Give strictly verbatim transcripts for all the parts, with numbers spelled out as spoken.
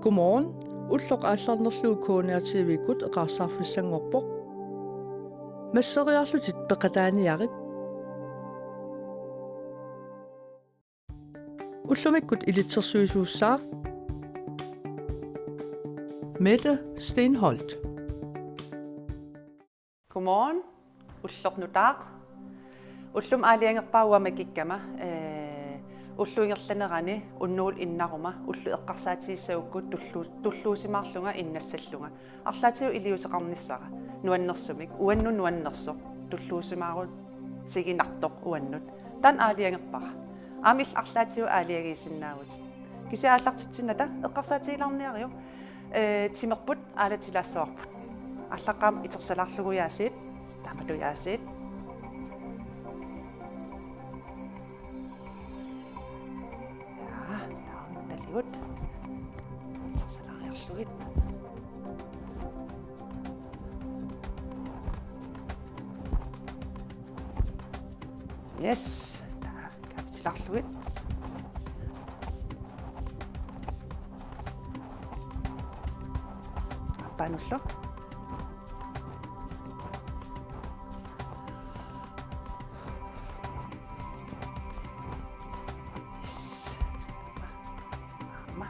Godmorgen. Ulloq aallarnerlugu K N R T V-kkut eqaarsaarfissanngorpoq. Masseriarlutit peqataaniarit. Ullumikkut ilitsersuisuussaaq Mette Stenholt. Godmorgen. Ulloq nutaaq. Ullumi aalajangerpara uanga makikkama, ee, ullup ingerlanerani unnugu innaruma ullut eqqarsaatigissagukkut tullu-, tulluusimaarlunga innassallunga. Arlaatigut iliuuseqarnissara nuannersumik, uannut nuannersoq, tulluusimaarutiginartoq uannut. Taanna aalajangerpara. Aamma illit arlaatigut aalajangiisinnaavutit. Kisianni aallartitsinnata eqqarsaatigilaarniariuk, ee, timerput aalatilaassavarput. Aallaqqaammut itersaalaarlugu aasiit, taamatut aasiit. Ja, taanna taligut. Itersaalaariarlugit. Yes. Taava kaavitilaarlugit. Aappaanullu. Yes. Aamma.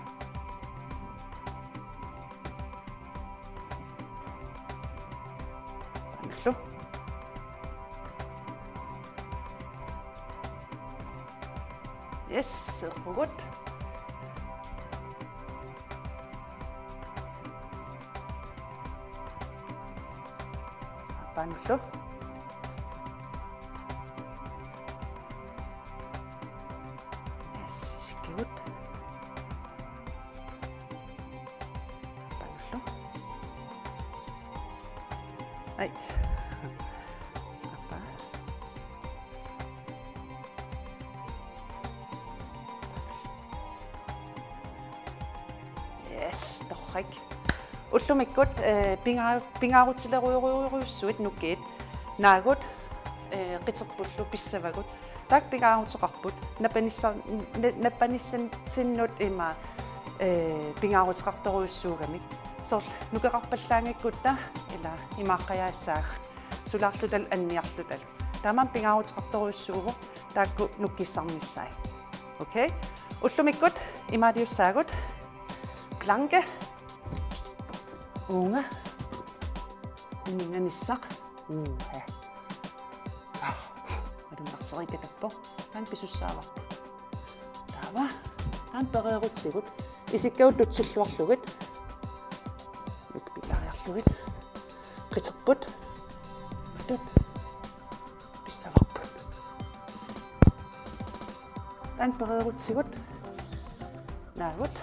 Aammallu. Yes, seerpugut. Aappaanullu. Yes, isikkigut. Aappaanullu. Ai. Aappa. Yes, torrak. Ullumikkut, eh, pinga-, pingaarutilerujorujussuit nukiit. Naagut, eh, qiterpullu pissavagut. Taakku pingaaruteqarput. Napanissa-, na-, napanissinnut ima, eh, pingaaruteqartorujussuugamik. Soorlu nukeqarpallaanngikkutta ila imaaqqajaassaagut. Sulaarlutalu anniarlutalu. Taamaammat pingaaruteqartorujussuuvoq taakku nukkissarnissaat. Okay? Ullumikkut imaaliussaagut. Planke. Uunga. Uninganissaq. Uha. Alunnarsereeqqatappoq. Taanna pisussaavarput. Taava. Taanna pereerutsigut. Isikkagut tutsilluarlugit. Pilaariarlugit. Qiterput. Matut. Pissavarput. Taanna pereerutsigut. Naagut.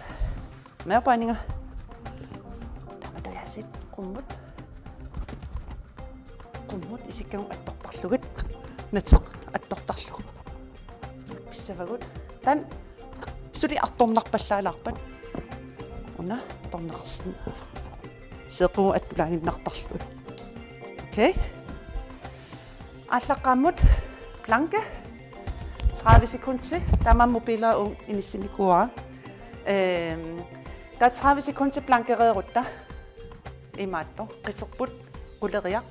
Maveerpaaninga. Taamatut aasiit qummut. Qummut isikkagut attortarlugit. Nateq attortarlugu. Pissavagut. Taanna suli artornarpallaalaarpat. Una torneqarsin. Seeqqugut attulaaginnartarlugit. Okay. Aallaqqaammut planke. Tredive sekundi. Taamaammat mobilia uunga inissinikuuara. Ehm, taava tredive sekundi plankereerutta. Imaattoq. Qiterput. Quleriaq.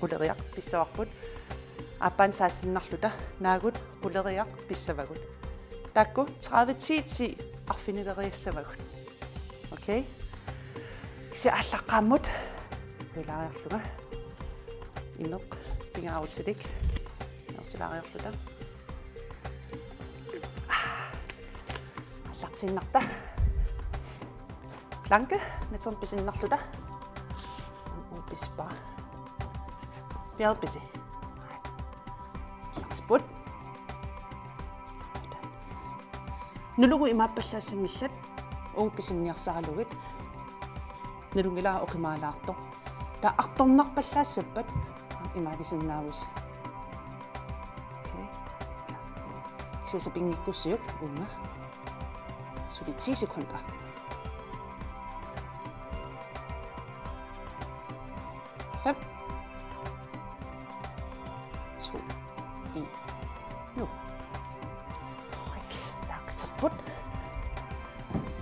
Quleriaq. Pissavarput. Aappaanut saassinnarluta. Naagut. Quleriaq. Pissavagut. Taakku tredive ti ti arfinileriassavagut. Okay. Kisianni aallaqqaammut. Pilaariarlunga. Imeq pingaarutilik. Nersilaariarluta. Aallartiinnarta. Planke, natermut pisinnarluta. Upispa. Piaarpisi. Aallartipput. Nulugut imaappallaassanngillat, uunga pisinniarsaralugit. Nalunngilara oqimaalaartoq. Taava artornarpallaassappat imaalisinnaavusi. Okay. Kisianni sapinngikkussiuk uunga. Suli ti sekunder. Fem. To. En. Nu. Torrak. Taava qiterput.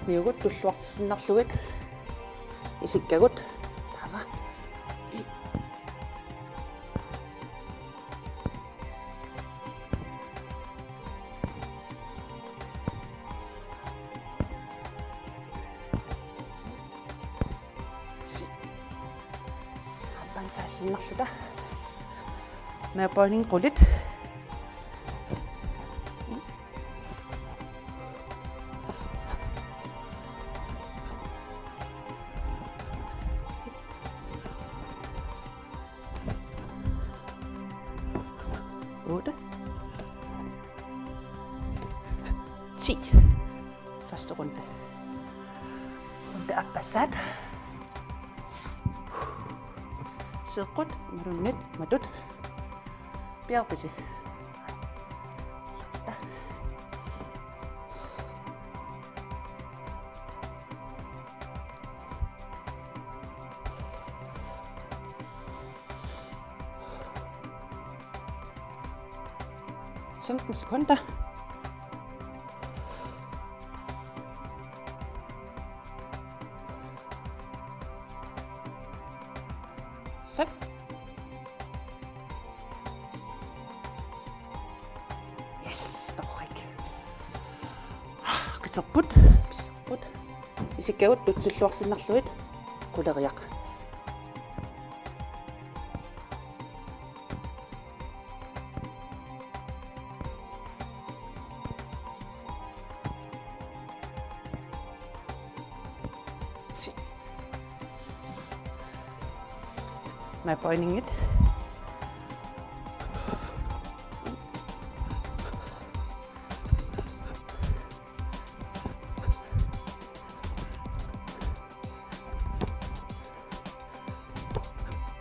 Miugut tulluartissinnarlugit isikkagut. Taava. Aappaanut saassinnerluta. Mavebøjning qulit. Otte. Ti. Første runde. Runde aappassaat. Seeqqut, imaluunniit matut. Piarpisi. Femten sekunder. Fem. Yes, torrak. Qiterput, pisserput. Isikkagut tutsilluarsinnarlugit quleriaq. Ti. Mavebøjningit.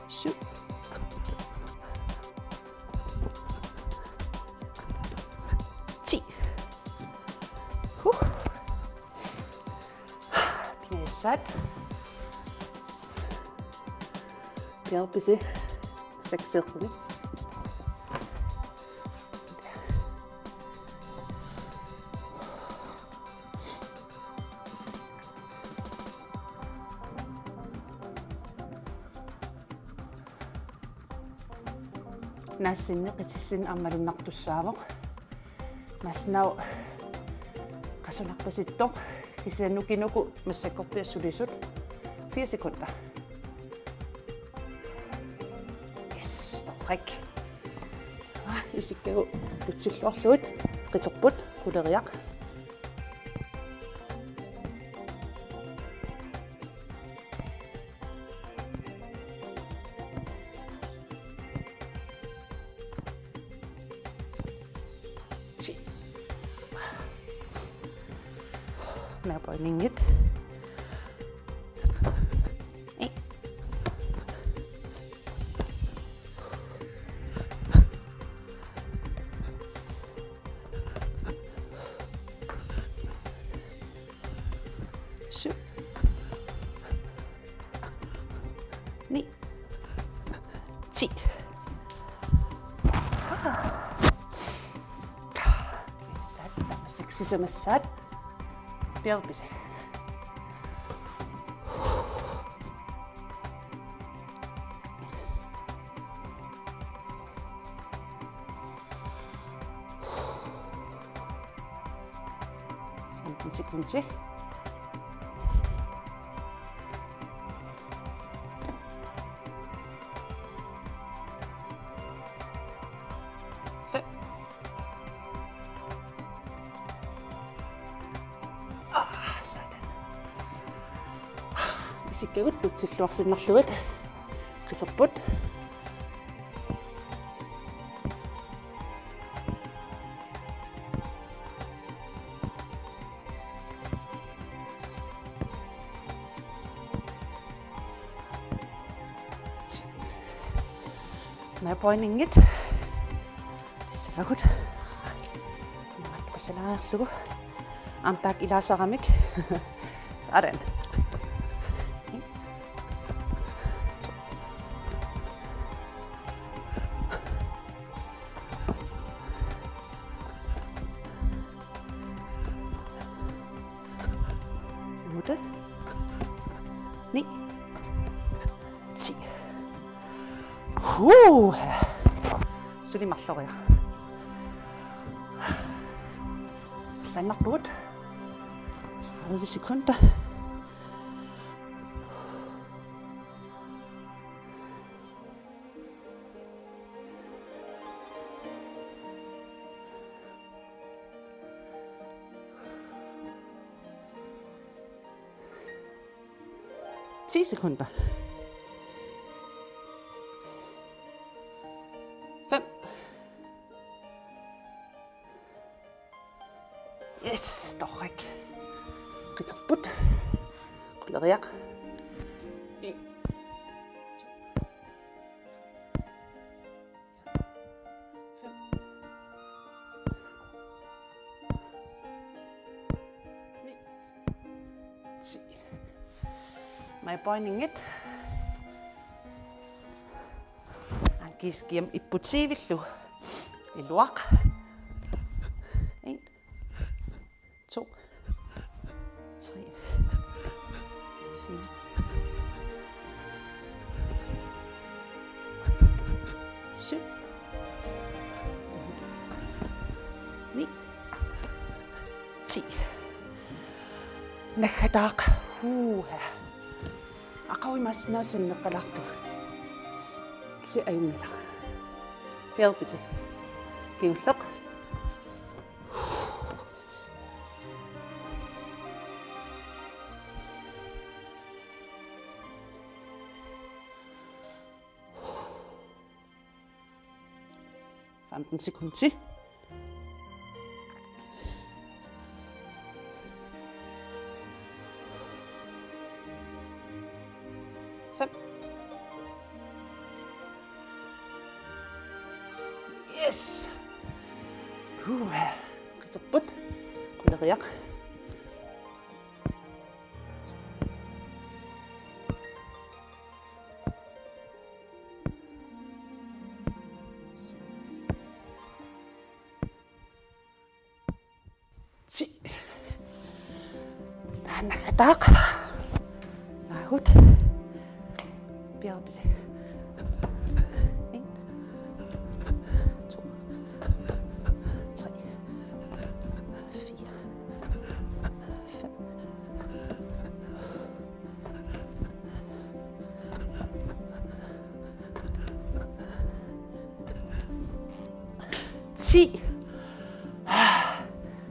Syv. Ti. Huh. Pingajussaatit. Piarpisi. Seks sekunti. Naassinneq qitissinneq aamma malunnartussaavoq. Masnau qasunarpasittoq, kisianni nukinukku massakkorpiaq sulisut. Fire sekunder. Yes, torrak. Ah, isikkagut tutsilluarlugit qiterput quleriaq. Ti. Mavebøjningit. Ni. Syv. Ni. Ti. Sat, seks sisamassaat. Piarpisi. Femten sekunder. Fem. Ah, sådan. Isikkagut tutsilluarsinnarlugit. Qiterput. Mavebøjningit. Pissavagut. Imaat qallalaariarlugu. Aamma taakku ilaasaramik. Sådan. Ni. Ti. Huu. Suli marloriaq. Allanngorpugut. Tredive sekunder. Ti sekunder. Fem. Yes, torrak. Qiterput. Quleriaq. En. Fem. Ni. Ti. Mavebøjningit. Angiskiam ipputsiivillu. Iluaq. En. To. Tre. Fire. Syv. Ni. Ti. Naggataaq. Huuha. Aqagu imaassinnaavoq sinneqqalaartugut. Kisianni ajunngilaq. Bjergbesæk. Kingulleq. Femten sekunder. Fem. Yes. Puha. Qiterput. Quleriaq. Ti. Taanna naggataaq. Naagut. Bjergbesæk. En. To. Tre. Fire. Fem. Ti.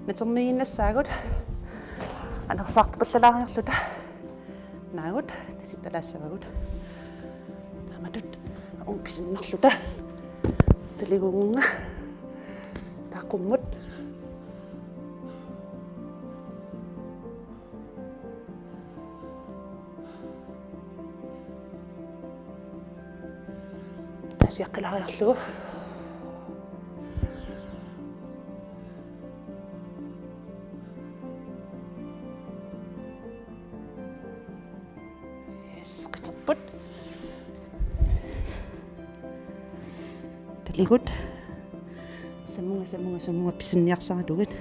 Natermiiginnassaagut. Anersaartupallalaariarluta. Naagut, tasittalaassavagut. Taamatut uunga pisinnarluta. Taliguugunga. Taava qummut. Taasiaqqilaariarlugu. Yes, qiterput. Taligut. Sammunga, sammunga, sammunga pisinniarsaralugit.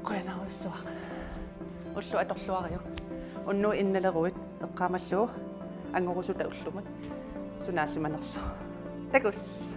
Qujanarsuaq. Ulloq atorluaruk. Unnuit innaleruit eqqaamallugu angorusuta ullumut sunaasimanersoq. Takuss.